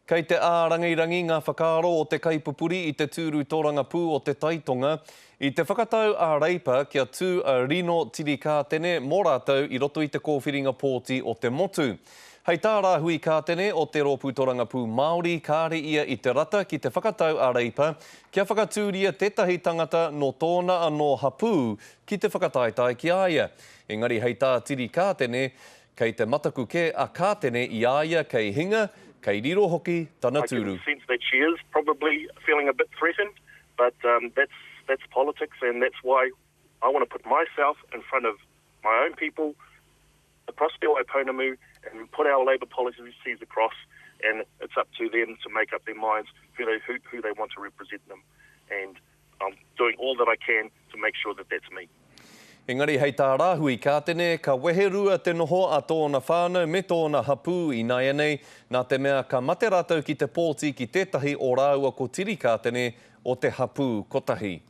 Kei te ārangirangi ngā whakaaro o te kaipupuri i te tūru tōrangapū o Te Tai Tonga i te whakatau a Reipa kia tū a Rino Tirikātene mō rātou i roto i te kōwhiringa pōti o te motu. Hei tā Rāhui Kātene o te Rōpū Torangapū Māori kāre ia i te rata ki te whakatau a Reipa kia whakatūria tētahi tangata nō tōna anō hapū ki te whakataetae ki a ia. Engari hei tā Tirikātene, Kei te mataku kē a Kātene i a ia kei hinga, kei riro hoki tana I can tūru. sense that she is probably feeling a bit threatened, but that's that's politics and that's why I want to put myself in front of my own people across Te Waipounamu and put our Labour policies across and it's up to them to make up their minds who they who, who they want to represent them and I'm doing all that I can to make sure that that's me. Engari hei tā Rāhui Kātene, ka weherua te noho a tōna whānau me tōna hapū ināianei, nā te mea ka mate rātou ki te pōti ki tētahi o rāua ko Tiri Kātene o te hapū kotahi.